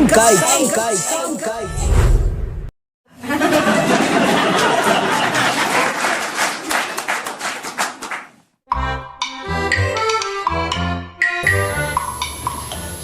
Samy gaigy.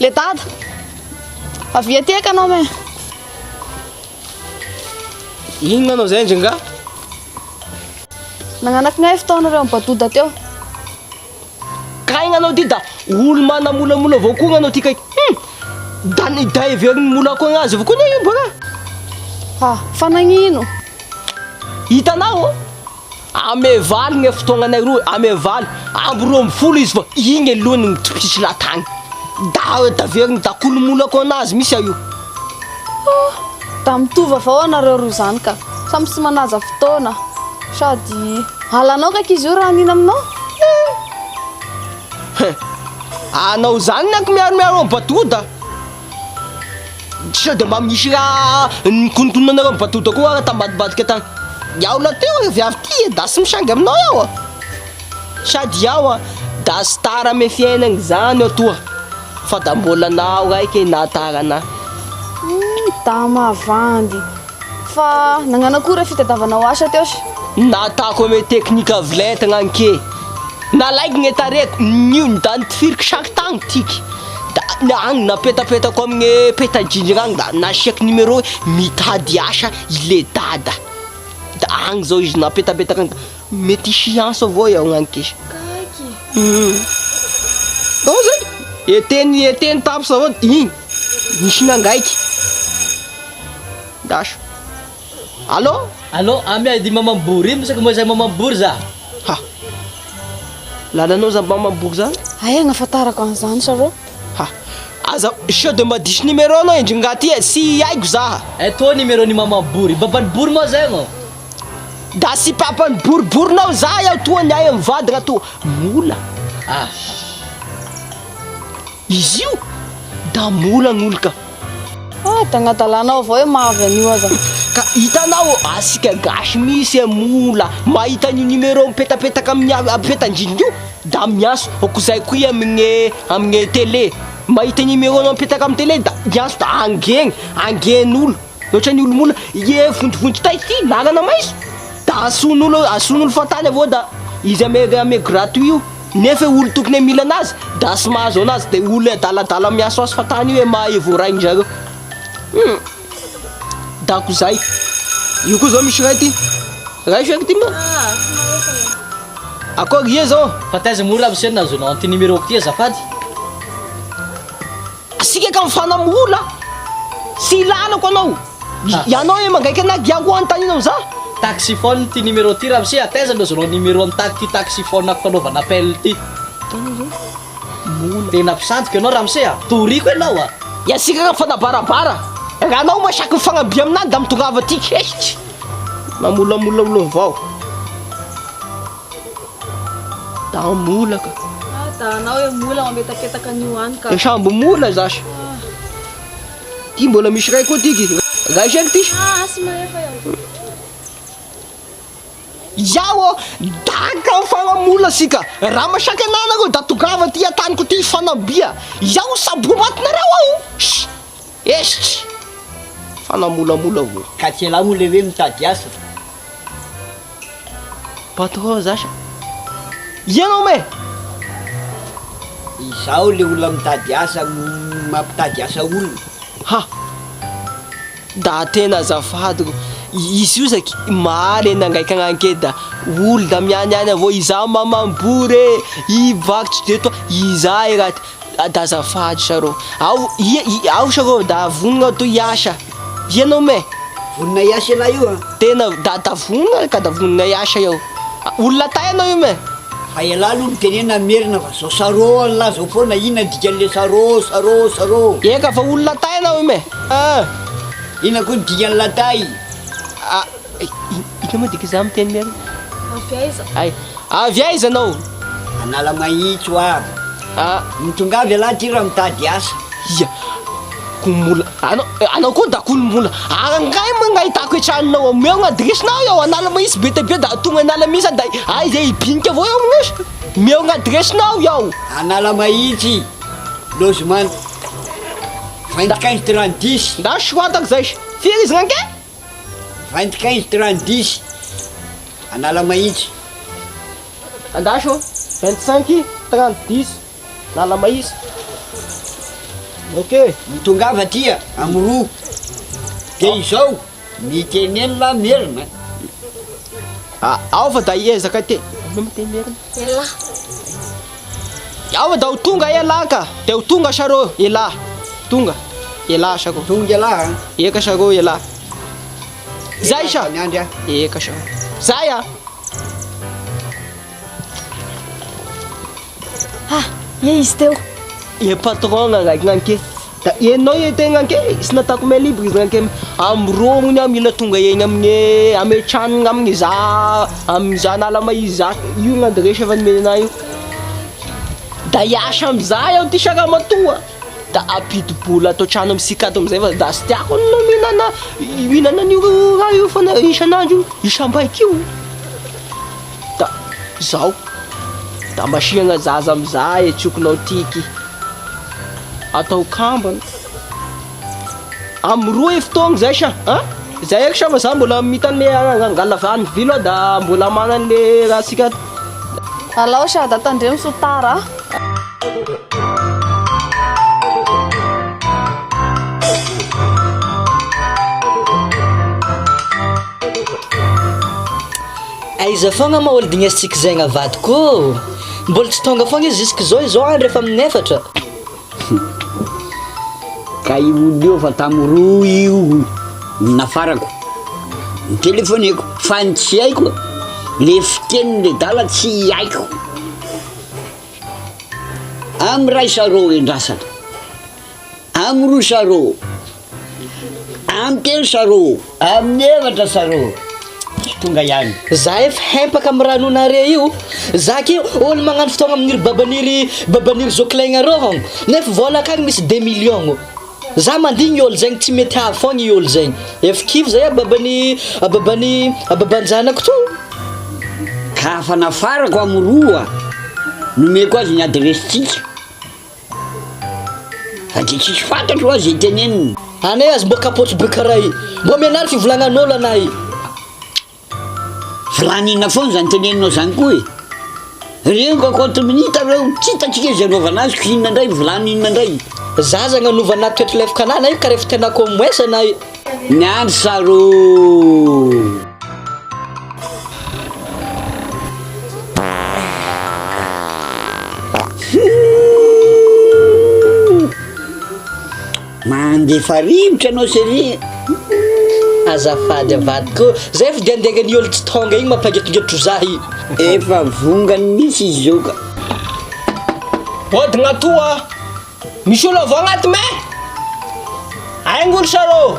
Le dada, avia aty eky anao me. Inona anao zay ndry nga? Nagnanaky gnay fotoanareo am badoda teo. Kay gnanao ty da olo manamolamola avao koa gnanao ty kay. Hum! Da ny da heverin'ny mola koa gnazy avao koa ne io baka. Ah, fa nagnino? Hitanao? Amevaly gne fotoagnanay roa, amevaly amby 12 izy fa igny aloha no mitsy latagny. Da da veriny da kolomolako anazy misy aho io. Oh, da mitovy avao anareo roa zany ka. Samy tsy manaja fotoana. Sady halanao kaiky izy io raha hanina aminao. Hein. Anao zany nanko miaromiaro am badoda. Sao dia mba misy raha nikononkonona anareo am badoda koa ara tambadibadika tany. Iaho lahateo ry viavy ty e, da sy misangy aminao iaho a. Sady iaho a, da sy tara ame fiainagna izany aho toa, fa da mbola anao raiky e nahatara anah. Humm, da mavandy. Fa nagnano akory e fitadiavanao asa teo sy? Natako ame teknika avy lenta gnanke. Nalaiko gne tarehiko, nio da nitifiriko saky tagny tiky. Da agny napetapetako amgne peta-drindrigna agny da nasiako numéro hoe mitady asa i le dada. Da agny zao izy napetapetaka agny da mety hisy hiantso avao iaho gnanke. Kaiky. Humm. Ao zay, eteny eteny tapitra avao igny nisy nangaiky. Dash. Allô? Allô, ami ady mamambory ino misaky moa mamambory za? Ha. Lalanao za mamambory zany? Aia agnafantarako an'izany sarô? Ha. Aza sao de mba diso numéro anao endry nga ty e, tsy haiko za. Eh tô numéro ny mamambory, baban'i bory moa zay anao? Da sy papan'i boriborinao za iaho toa ny ahy mivady raha toa mola. Ah. Izy io da mola gn'olo ka. Ah, da gn'adalanao avao e mahavy an'io aza. Ka hitanao asika gasy misy e mola mahita an'io numéro mipetapetaka amin'ny petan-drindrina io da miantso okozay koa i amin'gne amin'gne télé mahita numéro nao mipetaka amin'ny télé da miantso da angegny angen'olo ohatran'ny olo mola ie vonjivonjy tay ty lalana maiso da asoan'olo asoan'olo fahatany avao da izy ame ame gratuit io. Nefa olo tokony hamila anazy da sy mahazo anazy de olo adaladala miasoaso fatany io e mahay voaraigny zareo hum dako zay io koa zao misy ray ty ray feky ty ma akory ia zao Fa taiza moa ramose no nahazoanao an'ity numéro-ko ty azafady? Asika ka mifanamola sy ilalako anao Ianao e mangaiky anah dia ko anontanianao za. Taxiphone ty numéro ty ramose a, taiza no azonao numéro an'taky ty taxiphone fanaovana appel ty? Tena mpisandoka ianao ramose a, toriko ianao a. Iasika ka mifanabarabara, raha anao masaky mifagnambia aminah da mitongava aty kesitry. Mamolamola olo avao. Da mola ka. Ah, da anao e mola mametapetaka an'io any ka. Samby mola zasy. Ty mbola misy ray koa ty ky. Ray saiky ty. Ah, sy mahefa iaho. Iaho daka mifagnamola sika. Raha masaky anah nareo da tongava aty antaniko aty hifanambia. Iaho sabo matinareo aho. Ss. Esitry. Fanamolamola vo. Ka tsy elah moa le hoe mitady asa. Patron zasy. Ianao me? Izaho le olona mitady asa mampitady asa olona. Ha! Da tena azafady rô, izy io saky maly e nangaika agnanke da olo da mianiany avao izaho mamambory e, i vaky tsy de toa, izaho e raha ty. Da azafady sarô, ao ia ao sarô da vonona aho toy hiasa, ianao me? Vonona hiasa ialahy io an! Tena da da vonona ka da vonona hiasa iaho, olona tay anao io me? Fa ialahy aloha mitenena merina fa zao sarô an'lah zao foana, inona ny dikan'le sarô, sarô, sarô? Eka fa olona tay anao io me? Ah! Inona koa ny dikan'ny latay? Ah, inona moa dika zany miteny merina? Avy aiza? Ay, avy aiza anao? Analamahitsy hoa. Ah. Mitongava ialahy aty raha mitady asa. Ia, kolomola, anao, anao koa da kolomola. Angahy moa nahitako e-tranonao, omeo ny adiresinao eo Analamahitsy be dia be da tonga Analamahitsy da aiza hibinika avao eo amin'io. Omeo ny adiresinao iaho. Analamahitsy, logement. Vingt quinze trente dix. Nda soratako zay. Firy izy rangahy? Vingt quinze trente dix. Analamahitsy. Andraso ô. 25 30 10 Analamahitsy. Ok. Mitongava aty amin'ny roa. Dia izao, mitenenina merina. Ah, ao fa da hiezaka te. Anao miteny merina. Elah. Ao fa da ho tonga elah ka. Da ho tonga sarô elah. Tonga. Elah sarô. Tonga elah a. Eka sarô elah. Zay sa. Miandry aho. Eka sarô. Zay a. Ah, ie izy teo. E patron raiky gnanke. Da enao e tegna anke sy nataoko main libre izy gnanke amrô hono aho mila tonga egny amin'ny ame tranony amin'ny za amin'ny za Analamahitsy za io gn'adresy efa nomeny anahy io. Da hiasa amizay aho ty saramatoa da ampidi-bola ato an-trano amintsika ato amizay fa da sy tiako no mihinana mihinana an'io raha io foana isan'andro io isam-baiky io. Da zao da masiagna zaza amizay e tsokinao tiky. Atao kambana. Amin'ny roa e fotoagna zay sa a! Zay eky sa fa za mbola mita an'le angala vany vilo aho da mbola mana an'le raha tsika ato. Alao sady atandremo sao tara a! Aiza foagna ma olo dignesintsika zegny vadiko ô! Mbola tsy tonga foagna izy jusque zao izao andro efa amin'ny efatra. Ka io olona io efa tamin'ny roa io no nafarako, nitelefoneko fa ny tsy haiko le fitenin'le dala tsy haiko. Amin'ny ray sarô endrasana. Amin'ny roa sarô, amin'ny telo sarô, amin'ny efatra sarô, tsy tonga ihany. Za efa hempaka am raha nonare io, za ke olo magnano fotoagna amin'iry baban'iry baban'iry zokilaigna reo hogno, nefa vôla akagny misy deux millions, za mandigny olo zegny tsy mety avy fogna i olo zegny, efa kivy zay a baban'i a baban'i a baban-janako to. Ka afa nafarako amin'ny roa, nomeko azy ny adiresintsika. Fa dia tsisy fantatro hoa zay teneniny. Anay azy mbô kapoty be karaha i. Mbô mianara fivolagnan'olo anah i. Vilany inona foana zany teneninao zany koa e? Reo compte minute reo tsy hitantsika izay anaovana azy ko inona ndray vilany inona ndray. Zaza agnanova toetra lefaka anah na io ka refa tena ko moins anah i. Miandry sarô. Mandefa rivotra anao chérie. Azafady avadiko, zay fa dia andeha ny olo tsy tonga igny mampangetrongetro za i. Efa vongany mihitsy izy zao ka. Odina toa Misy olo avao agnaty me? Aigna olo sarô.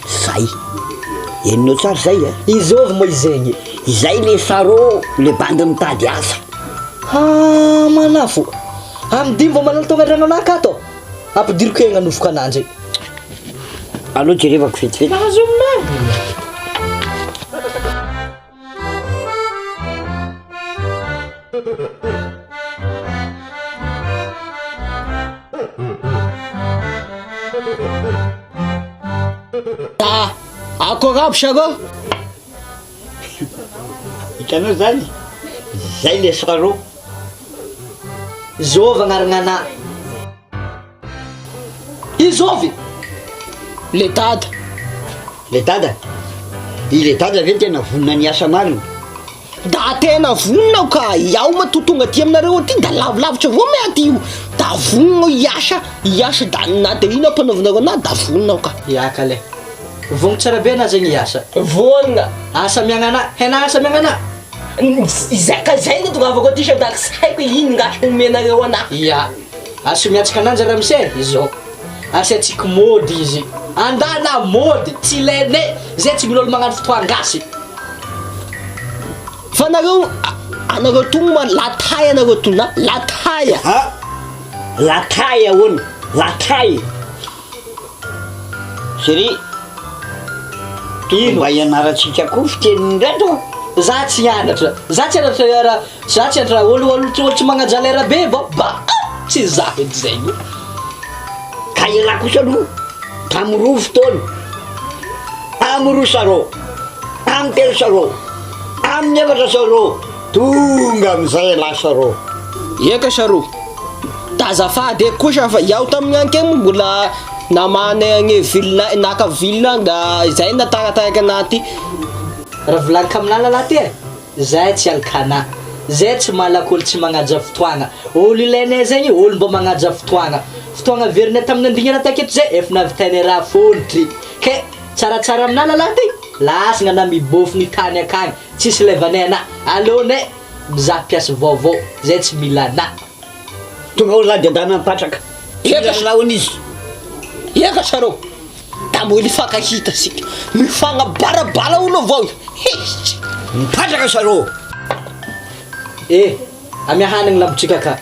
Zay. Henonao tsara zay a? Izôvy moa izegny? Izay le sarô, le bandy mitady asa. Ha manafo. Amin'ny dimy vao malala tonga an-tragno anah akato. Ampidiriko eo agnanofoko ananjy. Aleo jerevako vetivety. Azo marina. Da akory aby sarô? Hitanao zany? Zay le sarô. Zôvy agnarana anah. Izovy! Le dada. Le dada? I le dada ve tena vonona ny hiasa marina? Da tena vonona aho ka, iaho matoa tonga aty aminareo aty da lavilavitra avao me aty io, da vonona aho hiasa, hiasa da na de ino ampanaovinareo anahy da vonona aho ka. Ya kale. Vogno tsara be anah zegny hiasa. Vonona. Asa miagna anah, hena asa miagna anah. Izay ka zay no tongavako aty sao da tsy haiko hoe ino ngahy omenareo anahy. Ya. Asio miantsika ananjy ramose, izao. Asiantsika mody izy. Andana mody, tsy ilainay, zay tsy mila olo magnano fotoan-gasy. Fa nareo, anareo togno ma la taille anareo togno na la taille. Ah! La taille ahoana? La taille. Chérie, tokony mba hianarantsika koa fitenin'ireto a! Za tsy hianatra, za tsy hianatra raha, za tsy hianatra olo olo olo tsy magnaja lera be vao ba ah! Tsy za edy zegny. Ka. Fa ialahy kosa aloha tamin'ny roa fotoana, amin'ny roa sarô, amin'ny telo sarô, amin'ny efatra sarô, tonga amin'izay ialahy sarô. Eka sarô, da azafady eky kosa fa iaho tamin'ny ankeny moa mbola namanay agny ville naka ville agny da izay nahatarataraky anahy ty. Raha volagniko aminah lalahy ty e, Zay tsy alkana. Zay tsy malaka olo tsy magnaja fotoagna. Olo ilainay zegny olo mbô magnaja fotoagna. Fotoagna verinay tamin'ny andignana taketo zay efa nahavitainay raha fôntry. Ke tsaratsara aminà lalahy ty, lasagna na mibôfo ny tany akagny, tsisy ilaivanay anà. Aleonay mizaha mpiasa vaovao, zay tsy mila anà. Tonga ao lahy dia andana mipatraka. Eka Ela laona izy. Eka sarô. Da mbola hifankahita sika. Mifagnabarabara olo avao io. Hehy! Mipatraka sarô. Eh! Amiahanagny lambotsika ka.